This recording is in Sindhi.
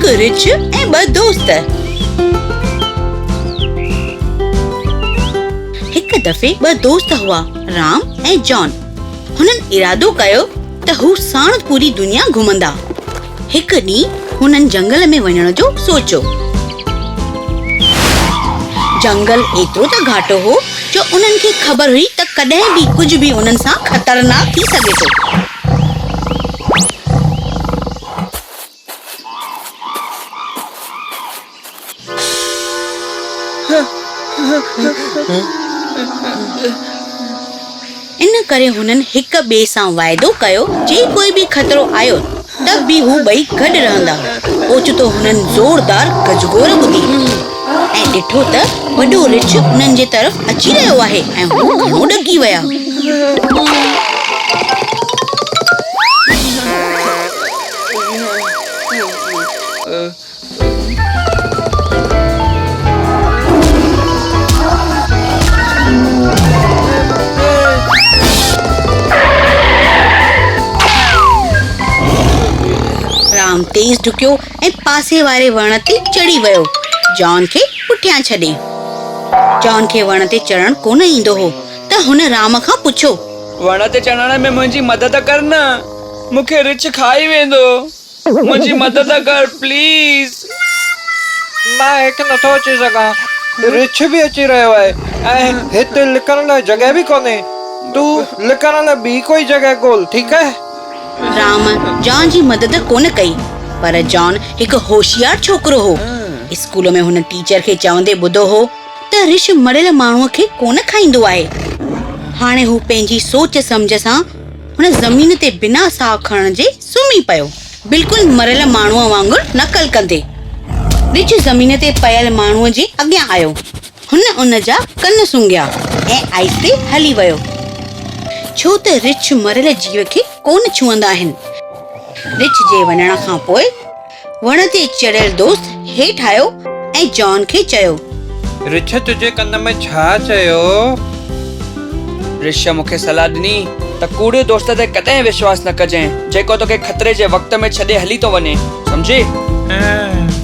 هڪ رڇ ۽ ٻه دوست. هڪ دفعي ٻه دوست هئا، رام ۽ جان. هنن ارادو ڪيو ته هو ساڻ پوري دنيا گهمندا. هڪ ڏينهن هنن جنگل ۾ وڃڻ جو سوچيو. جنگل ايترو ته گهاٽو هو جو انهن کي خبر هئي ته ڪڏهن به ڪجهه به انهن سان خطرناڪ ٿي سگهي ٿو. ان ڪري هنن هڪ ٻئي سان واعدو ڪيو جي ڪوئي به خطرو آيو ته به هو ٻئي گڏ رهندا. اوچتو هنن زوردار گجگوڙ ٻڌي ۽ ڏٺو ته وڏو رڇ انهن جي طرف اچي رهيو آهي ۽ هو گهڻو ڏڪي ويا. رام تيز ڊڪيو ۽ پاسي واري وڻ تي چڙهي ويو، جان کي پٺيان ڇڏي. جان کي وڻ تي چڙهڻ ڪونه ايندو هو ته هن رام کان پڇيو. وڻ تي چڙهڻ ۾ منهنجي مدد ڪر نه، مون کي رڇ کائي ويندو. منهنجي مدد ڪر پليز. مان هيٺ نٿو اچي سگهان. رڇ به اچي رهيو آهي ۽ هتي لڪڻ لاء جڳهه به ڪونهي. تون لڪڻ لاء ٻي ڪوئي جڳهه ڳول، ٺيڪ آهي؟ رام جان جي مدد ڪونه ڪئي، پر جان هڪ هوشيار ڇوڪرو هو. اسڪول ۾ هن ٽيچر کي چوندي ٻڌو هو ته رڇ مريل ماڻهوء کي ڪونه کائيندو آهي. هاڻي هو پنهنجي سوچ سمجهه سان هن زمين تي بنا ساهه کڻڻ جي سمهي پيو. بلڪل مريل ماڻهوء وانگر نقل ڪندي. رڇ زمين تي پيل ماڻهوء جي اڳيان آيو. هن ان جا ڪن سونگهيا ۽ آهستي هلي ويو. ڇو ته رڇ مريل جيو کي ڪونه ڇهندا آهن. رڇ جي وڃڻ کان پوء وڻ تي چڙهيل دوست هيٺ آيو ۽ جان کي چيو. رڇ تنهنجي ڪن ۾ ڇا چيو؟ رڇ مون کي صلاح ڏني ته ڪوڙي دوست تي ڪڏهن وشواس نه ڪجانء، جيڪو توکي خطري جي وقت ۾ ڇڏي هلي ٿو وڃي. سمجهي؟